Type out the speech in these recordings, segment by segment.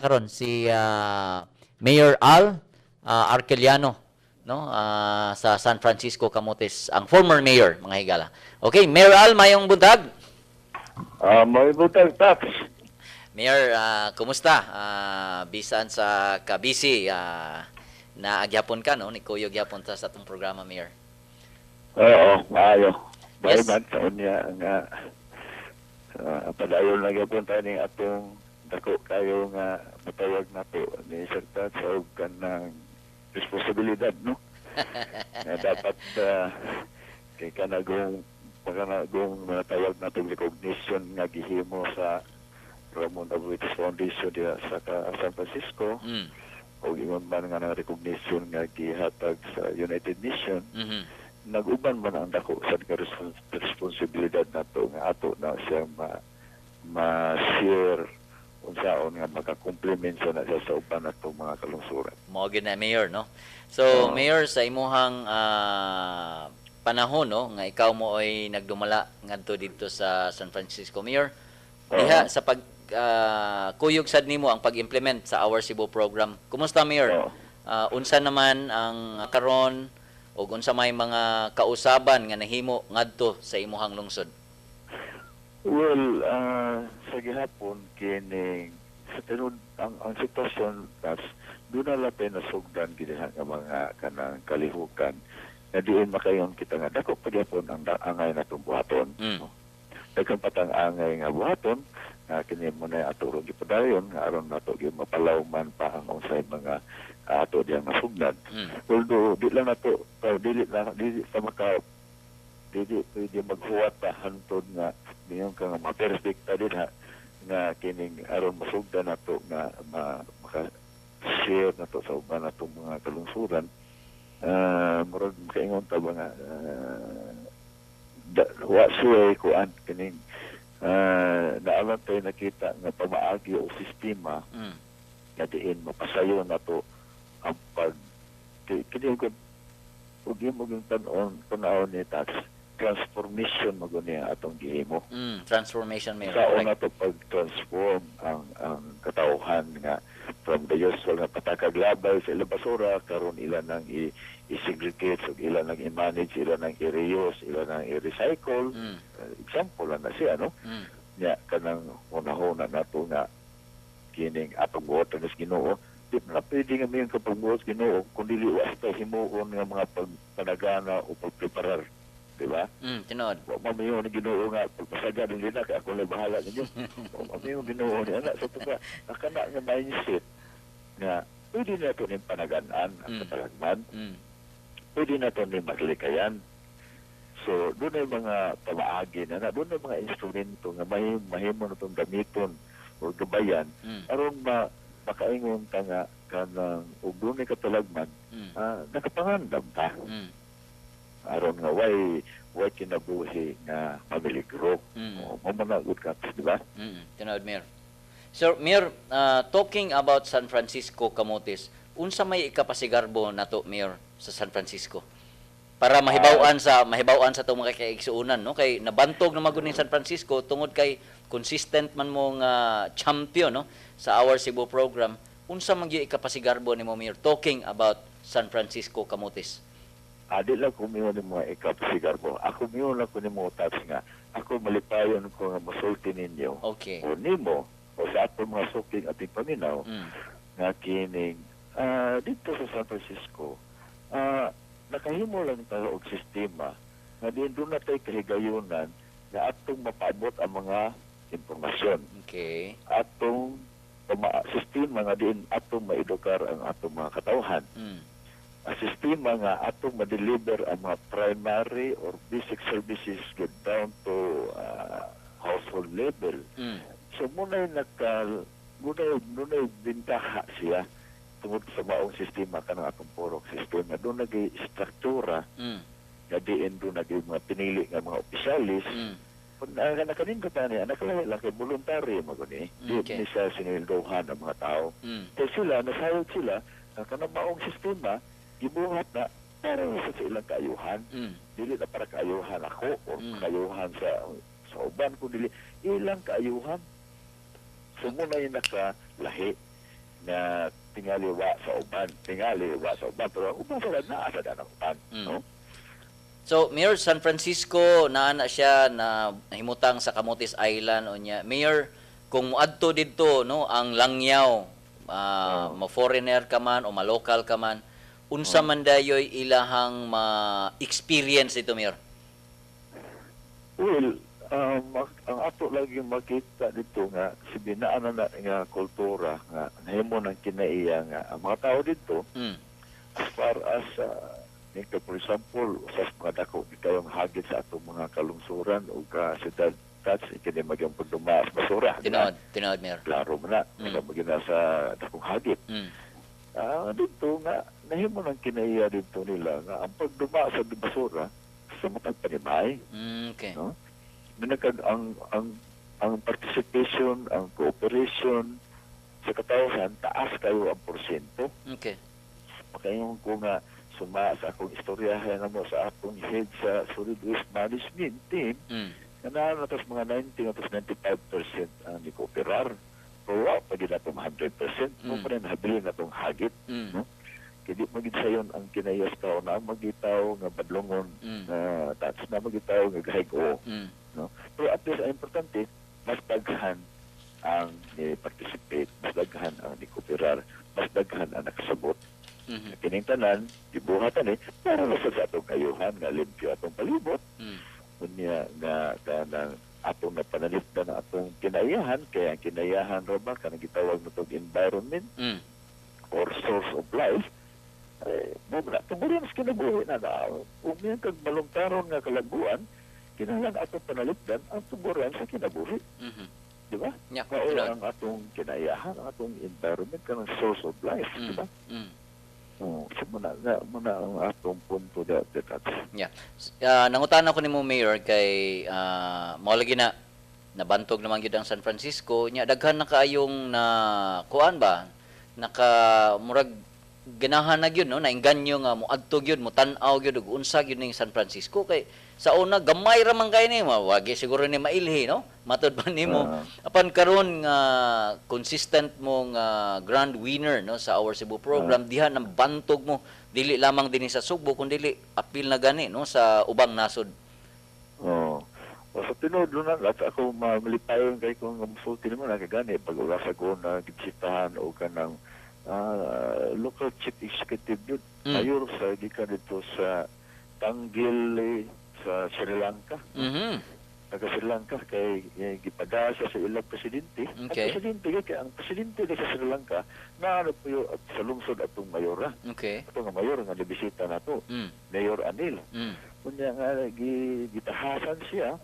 Karon si Mayor Al Arquillano, no, sa San Francisco, Camotes, ang former mayor, mga higala. Okay, Mayor Al, mayong buntag. May butag, Tax. Mayor, kumusta? Bisan sa kabisi, naa gyapon ka, no? Ni kuyog gyapon ta sa atong programa, Mayor. Oo, maayo. Yes. Yes. Man sa unya nga padayon lang gyapon tayo ning atong dako kayo nga matawag nato ni Sir Tats og kanang responsibilidad, no, nga dapat kay kanagong matawag nato recognition nga gihimo sa Ramon Aboitiz Foundation diha sa San Francisco o ingon man nga nang recognition nga gihatag sa United Nations, nag-uban man ang dako sa nga responsibilidad nato nga ato na siya ma ma-share unsaon nga makakomplement sa na siya sa uban nato mga kalungsuran. Mao gyud na, Mayor, no? So, Oo. Mayor, sa imuhang panahon, no, nga ikaw mo ay nagdumala ngadto didto sa San Francisco, Mayor, diha sa pag kuyog sad nimo ang pag-implement sa Our Cebu program. Kumusta, Mayor? Oo. Unsa naman ang karon ug unsa may mga kausaban nga nahimo ngadto sa imuhang lungsod? Well, sa gihapon kining sa tinud ang sitwasyon tas doon na lang nasugdan gid nga mga kanang kalihukan na diin makayon kita nga dako pa gyapon ang angay natong buhaton. No? Daghan pa tang angay nga buhaton nga kini mo na ato ron gipadayon nga aron nato gyud mapalawman pa ang unsay mga ato diyang nasugdan. Although di lang nato dili na dili ta maka dili pwede maghuwat ta hantod nga niyon ka nga ma-perfect ta dinha nga kining aron masugdan nato nga maka share nato sa uban natong mga kalungsuran, murag makaingon ta ba nga wa suway kuan kining naalan tayo nakita nga pamaagi o sistema nga diin mapasayo nato ang pag kini ko ug imo gyud tan-on tan-awon ni Tax, transformation mo niya atong gihimo. Transformation, Mayor. Sa Correct. una to pag-transform ang katawhan nga from the usual nga patakag labay sa ilang basura, karon ila nang i-segregate ug ila nang i-manage, ila nang i-reuse, ila nang i-recycle. Example lang na siya, no? Nya kanang hunahuna nato nga kining atong buhaton sa Ginoo, di na pwede nga mayon kapag buhat sa Ginoo kung dili wa ta himuon nga mga pagpanagana o pagpreparar, di ba? Tinuod. Wa man mayon ni Ginoo nga pagpasagad hindi na kay ako lang bahala ninyo. Wa man mayon Ginoo ni ana sa tuga nakana nga mindset nga pwede na ito ning panagan-an ang katalagman, pwede na ito ning maglikayan. So doon ay mga pamaagi na na doon ay mga instrumento nga mahimo na itong gamiton o gabayan aron makaingon ta nga kanang ug doon ay katalagman, nakapangandam ta aron nga way kinabuhi nga mamiligro. O mo man na gud ka, di ba? Tinuod, Mayor. So, Mayor, talking about San Francisco, Camotes, unsa may ikapasigarbo nato, Mayor, sa San Francisco? Para mahibaw-an sa atong mga kaigsuonan, no, kay nabantog na magud ning San Francisco tungod kay consistent man mo nga champion, no, sa Our Cebu program. Unsa man gyud ikapasigarbo nimo, Mayor, talking about San Francisco, Camotes? Adi lang ko miyon ni mga ikapasigarbo. Ako miyon lang ko nimo, Tats, nga ako malipayon ko nga mosulti ninyo o nimo o sa atong mga suking ating paminaw nga kining dito sa San Francisco, nakahimo lang tayo og sistema nga diin doon na tayo kahigayunan nga atong mapaabot ang mga impormasyon, atong sistema nga diin atong maedukar ang atong mga katawhan, ang sistema nga atong ma-deliver ang mga primary or basic services get down to household level. So muna'y bintaha siya tungod sa maong sistema kanang atong purok sistema. Doon naging struktura nga diin doon naging mga pinili nga mga opisyalis. Kung nakanindot na niya, nakalahi lang kay voluntary mo gani. Di ni siya sinildohan ang mga tao. Kaya sila, nasayod sila, ang kanang maong sistema, gibuhat na para sa ilang kaayuhan. Dili na para kaayuhan ako o kaayuhan sa uban, kun dili ilang kaayuhan. So muna yung nakalahi. Nga tingali wa sa uban, tingali wa sa uban, pero ang uban sa naa sa ang uban, no? So, Mayor, San Francisco naa na siya na himutang sa Camotes Island unya. Mayor, kung moadto didto, no, ang langyaw, ma-foreigner ka man o ma-local ka man, unsa man dayoy ilahang ma-experience dito, Mayor? Well, ang ato lagi makita dito nga si binaan na nga kultura nga nahimo ng kinaiya nga ang mga tao dito, as far as for example, sa mga dako kayong hagit sa atong mga kalungsuran o ka siyudad touch kini magyang pagduma sa basura, di ba? Tinuod, tinuod, Mayor. Klaro man na, mm. Na sa dakong hagit. Dito nga nahimo ng kinaiya dito nila nga ang pagduma sa basura sa matag panimay. No? Minakag ang participation, ang cooperation sa katawhan, taas kayo ang porsyento. Makaingon ko nga suma sa akong istoryahan mo sa akong head sa Solid Waste Management Team, nga naa na tas mga 90 nga tas 95% ang ni-cooperar. Pero wa pa gid atong 100%. Mo pa rin habilin natong hagit. No? Kaya di magid sayon ang kinayas tao na magitaw nga badlongon na touch na magitaw nga gahig-o. No? Pero at least ang importante, mas daghan ang ni-participate, mas daghan ang ni-cooperar, mas daghan ang nakasabot. Kining tanan, gibuhatan eh, para na sa atong kayuhan nga limpyo atong palibot. Unya nga kanang atong napanalipdan ang atong kinayahan, kaya ang kinayahan ra ba kanang gitawag natong environment or source of life, eh, mo na tumuron sa kinabuhi na na kung miyan kag malungtaron nga kalaguan, kinahanglan atong panalipdan ang tuburan sa kinabuhi, di ba? Yeah, Mao tinuod. ang atong kinayahan, ang atong environment kanang source of life, di ba? Oh, so muna nga muna ang atong punto da that. Yeah. Nangutana ko nimo, Mayor, kay mao lagi na nabantog naman gyud ang San Francisco nya daghan na kaayong na kuan ba, naka murag ganahan na gyud, no, naengganyo nga moadto gyud, motan-aw gyud og unsa gyud ning San Francisco, kay sa una gamay ra man kay ni, wagi siguro ni mailhi, no, matud pa nimo. Apan karon nga consistent mo nga grand winner, no, sa Our Cebu program, diha nang bantog mo dili lamang dinhi sa Sugbo kun dili apil na gani, no, sa ubang nasod. Oh. O sa tinuod na at ako malipayon kay kung musulti nimo na kay gani pag ura sa ko na gibisitahan o kanang local chief executive yun. Mayor sa gikan dito sa Tangalle sa Sri Lanka. Taga Sri Lanka kay gipada siya sa ilang presidente. Ang presidente kay ang presidente di sa Sri Lanka na ano po yun, at sa lungsod atong mayora. Atong nga mayor nga nibisita nato, Mayor Anil. Unya nga gitahasan siya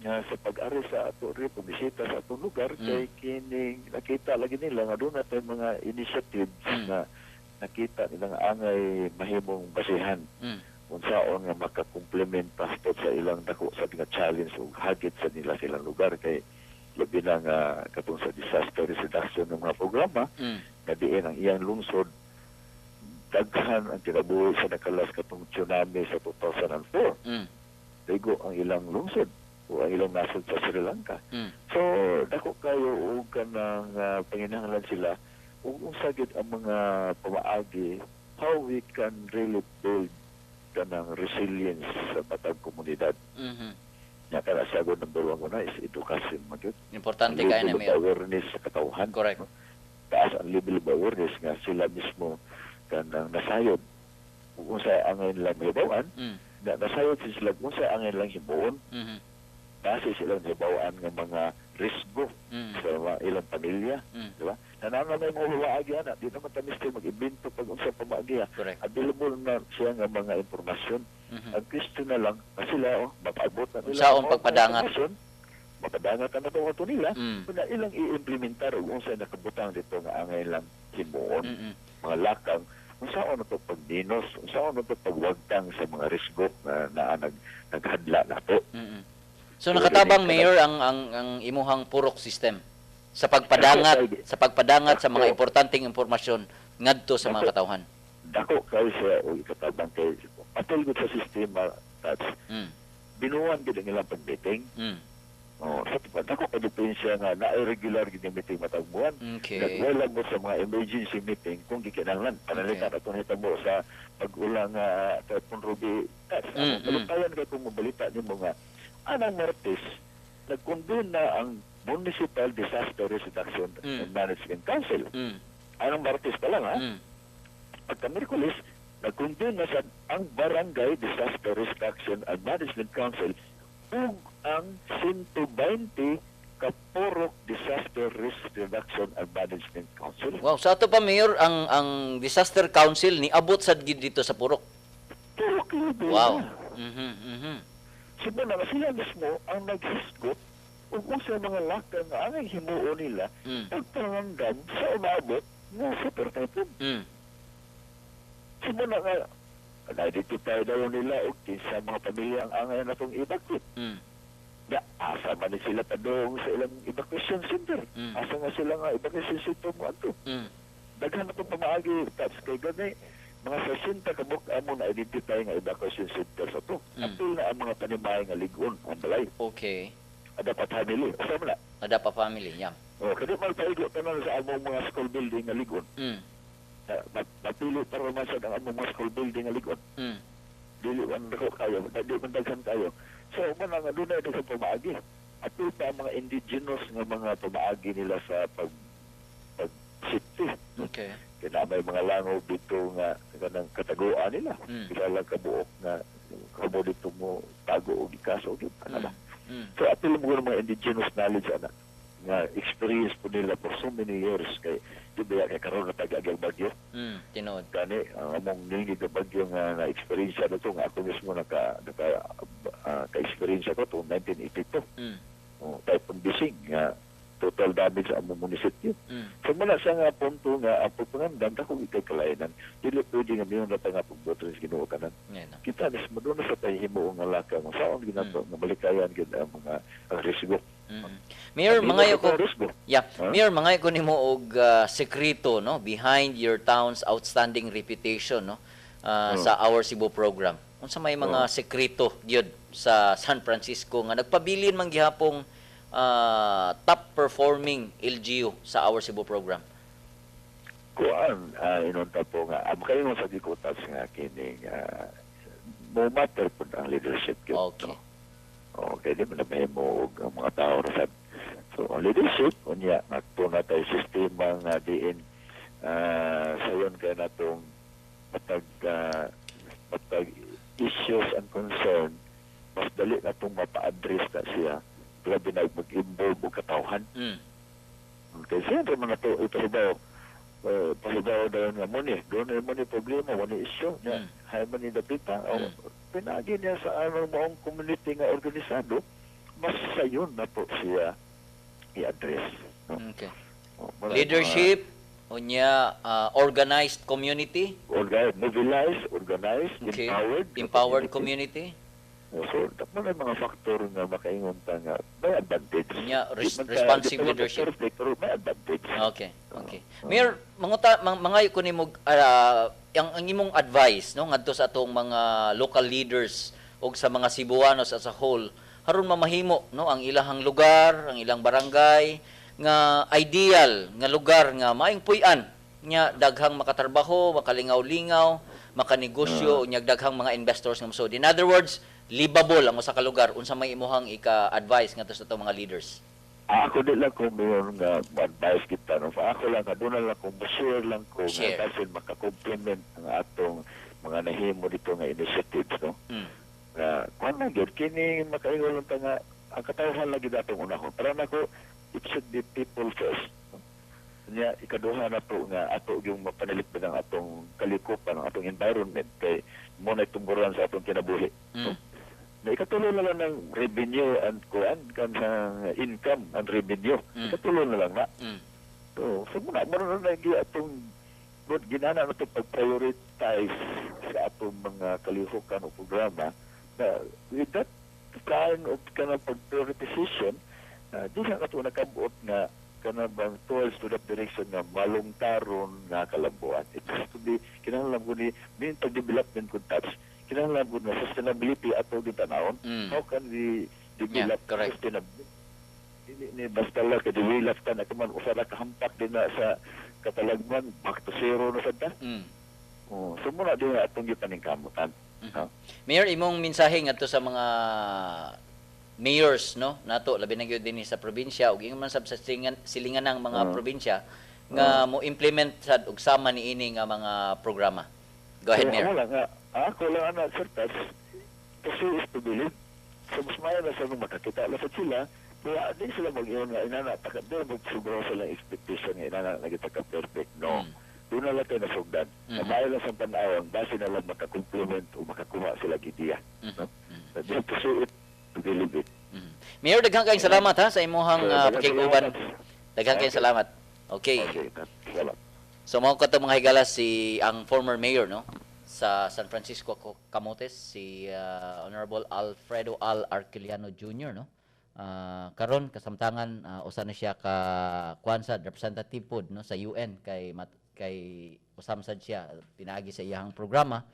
nga sa pag-ari sa ato ri pagbisita sa atong lugar kay kining nakita lagi nila nga doon natin mga initiatives nga nakita nila nga angay mahimong basihan unsaon nga makakomplement pastor sa ilang dako sa nga challenge ug hagit sa nila silang lugar, kay labi na nga katong sa disaster reduction ng mga programa nga diin ang iyang lungsod daghan ang kinabuhi sa nakalas katong tsunami sa 2004. Ligo ang ilang lungsod o ang ilang nasod sa Sri Lanka. So dako kayo og kanang panginahanglan sila ug unsa gyud ang mga pamaagi how we can really build kanang resilience sa matag komunidad. Nya kana siya gud, number one una is education man gyud. Importante Ang kay na level of Mayor. awareness sa katawhan. No? Taas ang level of awareness nga sila mismo kanang nasayod kung unsa ang ilang hibawan, na nasayod sila kung unsa ang ilang himuon base silang hibawan nga mga risgo sa mga ilang pamilya, di ba? Na may mga pamaagi ana, di naman ta mister mag-imbento pag unsa pamaagi. Available na siya nga mga impormasyon. Ang question na lang, na sila oh, mapaabot na nila Unsaon ang mga pagpadangat? impormasyon, mapadangat na to ato nila, na ilang i-implementar ug unsa nakabutang dito nga angay lang himuon, mga lakang unsaon na to pagdinos, unsaon na to pagwagtang sa mga risgo na, na naghadla nato. So nakatabang, Mayor, ang imuhang purok system sa pagpadangat sa mga importanteng impormasyon ngadto sa mga katawhan. Dako kayo siya o ikatabang kay patul gud sa sistema, touch binuan gid ang ilang pag-meeting. Oh, sa dako kay diferensya nga na regular gid meeting matag buwan. Nagwala mo sa mga emergency meeting kung gikinahanglan. Pananglitan atong hitabo sa pag-ulang nga Typhoon Ruby. Tas, malutayan kay kung mabalita nimo nga anang Martes nag-convene na ang Municipal Disaster Risk Reduction and Management Council. Anang Martes pa lang ha. Pagka Miyerkules, nag-convene na sa ang Barangay Disaster Risk Reduction and Management Council ug ang 120 ka Purok Disaster Risk Reduction and Management Council. Wow, sa ato pa, Mayor, ang Disaster Council ni abot sad gid dito sa Purok. Purok level na. Sibo na nga sila mismo ang naghisgot ug unsa mga lakang nga ang himuon nila pagpangandam sa umabot nga super typhoon. Sibo na nga na-identify daw nila og kinsa mga pamilya ang angay natong evacuate. Ya, asa man ni sila padung sa ilang evacuation center? Asa nga sila nga evacuation center mo adto? Daghan na itong pamaagi, tapos kay gani mga 60 ka buok amo na identify nga evacuation center sa to. Apil na ang mga panimay nga ligon ang balay. Adapt family. Asa man na? Adapt family, yeah. Oh, kadi man paigo tanan sa among mga school building nga ligon. Mapili para man sa ang among mga school building nga ligon. Dili man dako kayo, di man daghan kayo. So man nga dunay daghang pamaagi. Apil pa ang mga indigenous nga mga pamaagi nila sa pag pag safety. Kaya na may mga langob dito nga kanang kataguan nila. Pila lang kabuok nga kamo dito mo tago og ikaso og ana ba. So apil mo ng mga indigenous knowledge ana nga experience po nila for so many years kay di ba kay karon na tag-agyang bagyo. Tinuod. Gani ang among nilingid na bagyo nga na experience na to nga ako mismo naka naka ka-experience ko to 1982. Oh, Typhoon Bising nga total damage sa among munisipyo. So muna siya nga punto nga ang pagpangandam dako ikay kalainan. Dili pwede nga miyon na pa nga pagbuto sa Ginoo kanan. Yan na. Kita mismo doon na sa tayo himuong nga lakang saon ginato nga malikayan gid ang mga ang risgo. Mayor, Ang mangayo himo ko sa risgo. Yeah, Huh? Mayor, mangayo ko nimo og sekreto, no, behind your town's outstanding reputation, no, sa Our Cebu program. Unsa may mga sekreto gyud sa San Francisco nga nagpabilin man gihapong top performing LGU sa Our Cebu program? Kuan inunta po nga am kayo sa gikutas nga kining mo matter po ang leadership gyud. No? Okay, di man na mahimo og ang mga tao ra sad. So ang leadership unya nagto na tayo sistema nga diin sayon kay natong matag issues and concern mas dali na itong mapa-address na siya, labi na mag-involve og katawhan. Kay siyempre mga to ipahibaw pahibaw daw nga mo ni doon na mo ni problema mo ni issue niya hay man ni dapita o pinagi niya sa anong maong community nga organisado, mas sayon na po siya i-address, no? O, mura Leadership, unya organized community, mga mobilize, organize, empowered empowered community. Oh, so mo na mga factor nga makaingon ta nga may advantage. Unya, Di man responsive di pa man ta leadership. perfect, pero may advantage. Okay. Mayor, mangayo ko nimo ang imong advice, no, ngadto sa atong mga local leaders ug sa mga Cebuanos as a whole aron mamahimo, no, ang ilahang lugar, ang ilang barangay nga ideal nga lugar nga maayong puy-an nya daghang makatrabaho, makalingaw-lingaw, makanegosyo, nya daghang mga investors nga mosud. In other words, livable ang usa ka lugar. Unsa may imuhang ika-advice ngadto sa atong mga leaders? Ah, ako di lang kung mayon nga advice kita, no. Ako lang nga doon lang kung share lang ko nga Share. basin maka-complement ang atong mga nahimo dito nga initiatives, no. Nga kuan lang gyud kini makaingon lang ta nga ang katawhan lagi atong unahon. Para nako it should be people first. No? Nya ikaduha na to nga ato yung mapanalipdan ang atong kalikupan, ang atong environment kay mo na tungguran sa atong kinabuhi. Na ikatulo na lang ng revenue and kuan kanang income and revenue. Ikatulo na lang na. So muna mo na lagi atong good ginana na ito pag-prioritize sa atong mga kalihukan o programa na with that kind of kanang pag-prioritization, di na kato nakabuot nga kanang bang towards to that direction nga malungtaron nga kalambuan. It has to be, kinahanglan ko ni, min pag-development kung touch, kinahanglan ko na sustainability ato din tanawon. How can we develop Yeah, correct. sustainability? Dili ni basta lang kay diwilak ta na kuman usa ra ka hampak din na sa katalagman, back to zero na sad ta. Oh, so muna din nga atong gipaningkamutan. No? Mayor, imong mensahe ngadto sa mga mayors, no, nato, labi na gyud dinhi sa probinsya ug ingon man sab sa silingan ng mga probinsya nga mo implement sad og sama niini nga mga programa. Go ahead, Kaya Mayor. Ako lang nga, ako lang ana, Sir Tats, to see is to believe. So mas maayo na sa nung makakita lang sa sila, kaya di sila mag-iyon nga inana, taka, di magsubra sila expectation nga inana na kita ka-perfect. No. Doon na lang tayo nasugdan. Na maayo lang sa panawang, base na lang makakomplement o makakuha sila ideya. No? You have to see it to believe it. Mayor, daghang kayong salamat ha sa imuhang So, daghang pakig-uban. salamat. Daghang kayong salamat. Okay. Okay, salamat. So mao kato, mga higala, si ang former mayor, no, sa San Francisco Camotes, si Honorable Alfredo Al Arquillano Jr., no. Karon kasamtangan usa na siya ka kuan sa representative pod, no, sa UN kay usam sad siya pinaagi sa iyang programa.